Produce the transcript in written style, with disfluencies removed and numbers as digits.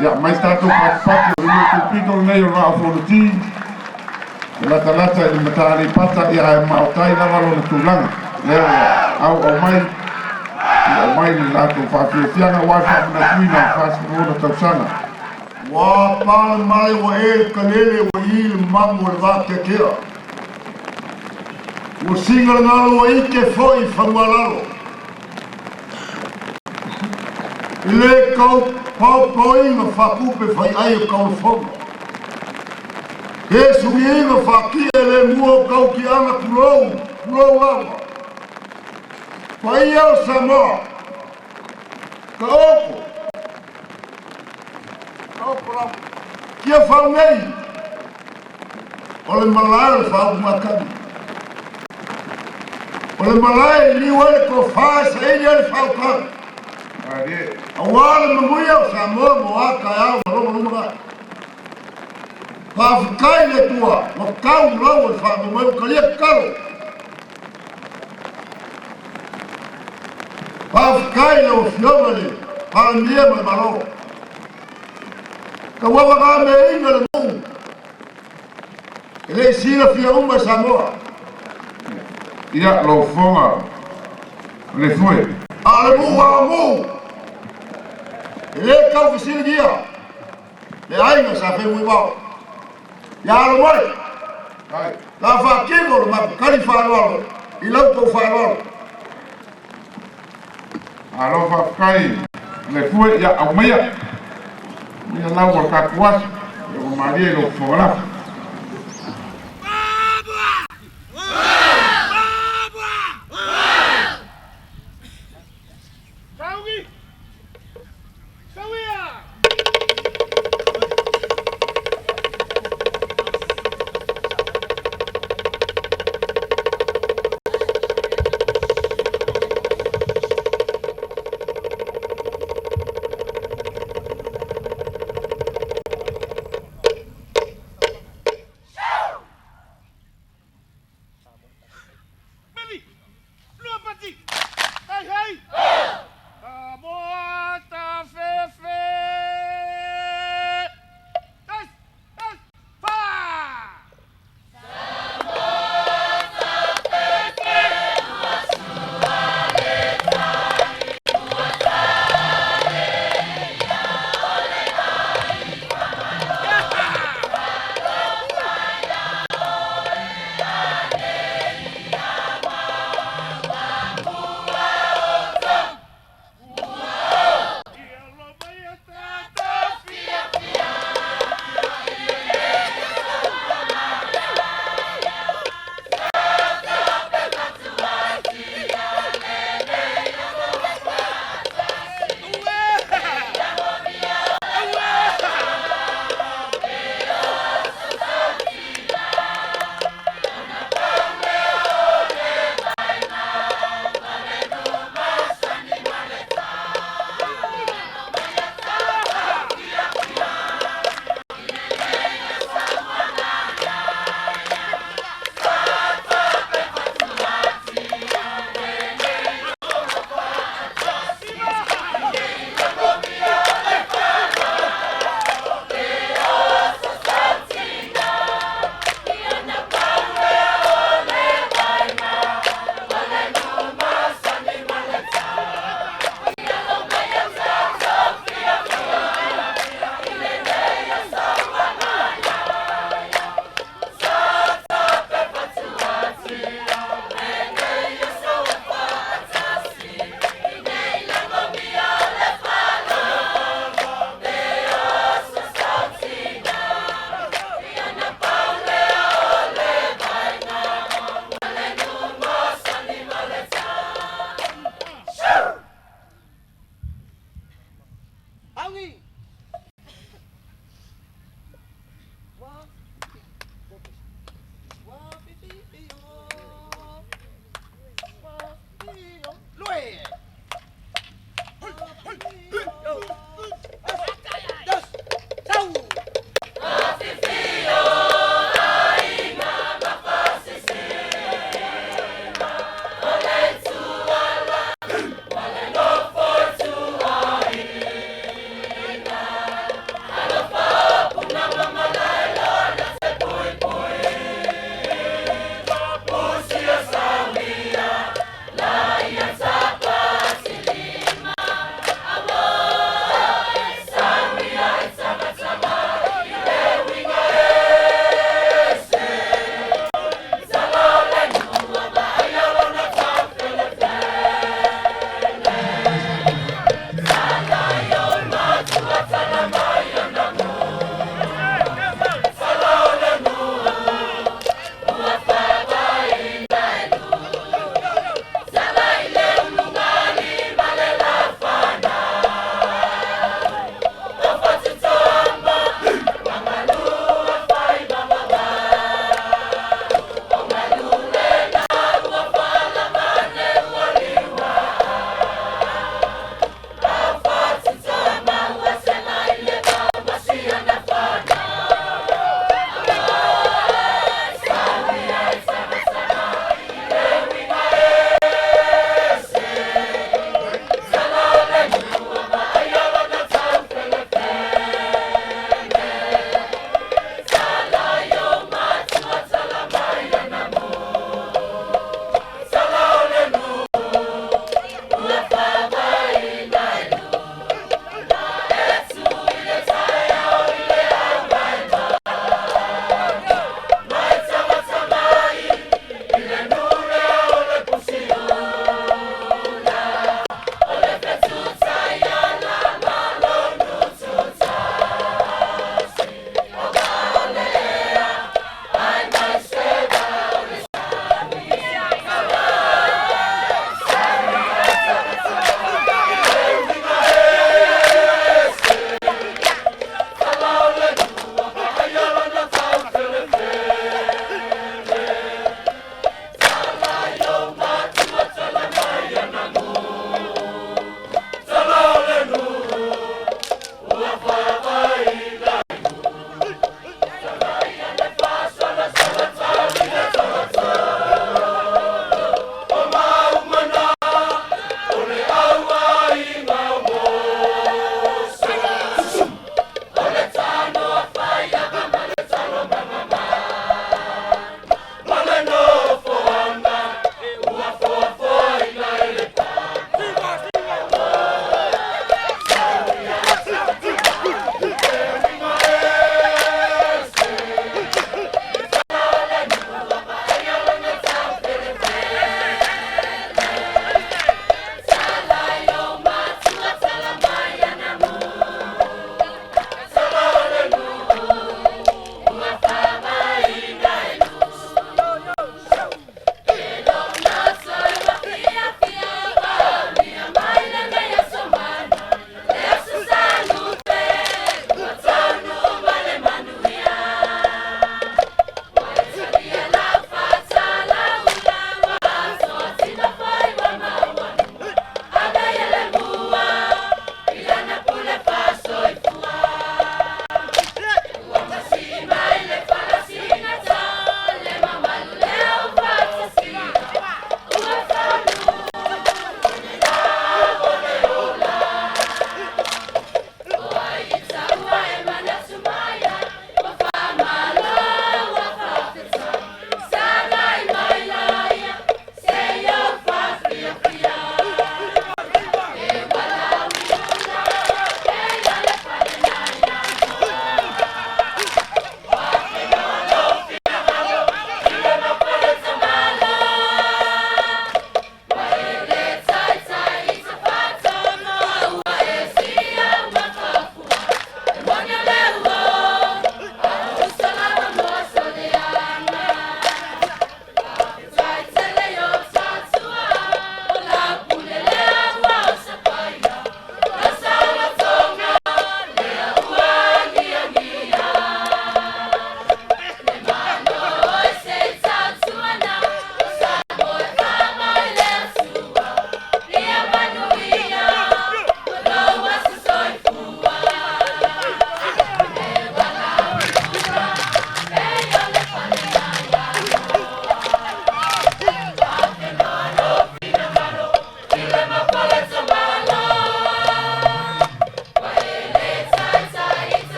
Ia, mai tatou patipati o le nuu pito lenei o le Vaa o Fonoti, e latalata i le Mata Aleipata, ia ae maotai lava lona tulaga. Lea ua auau mai, ia aumai le latou faafiafiaga aua le faamanatuina o le 46 tausaga. Ua pale mai ua e kalele ua i le mamu o le vakeakea. Ua siga le galo ua ike foi fagualalo. I le kau paopaoiga faakupe fai ai o kaulafono. Ke sugiiga faakia le mua o kaukiaga tulou, tulou lava. Paia o Samoa, ka oko, ka oko lava. Kia fau nei, o le malae o le faautugatagi. O le malae i liu ai le tofa e saili ai le faautaga. Aua le manuia o Samoa mo a taeao ma lona lumanai. Faafetai i le Atua ua tau lau o le faamoemoe ua talia tatalo. Faafetai i lau Afioga i le Palemia ma le Malo. Tauavagameaina le nuu e le i silafia uma e Samoa. Ia, lau Fofoga le foe. A o le nuu aomu e le tau fesiligia le aiga sa Femuaimao. Ia alo mai, la faatino le matou tali faaaloalo i lau tou faaaloalo. Malo faafetai le fue, ia aumaia. Ia lau o le tatou aso, ia ua malie i lou fofoga lafo.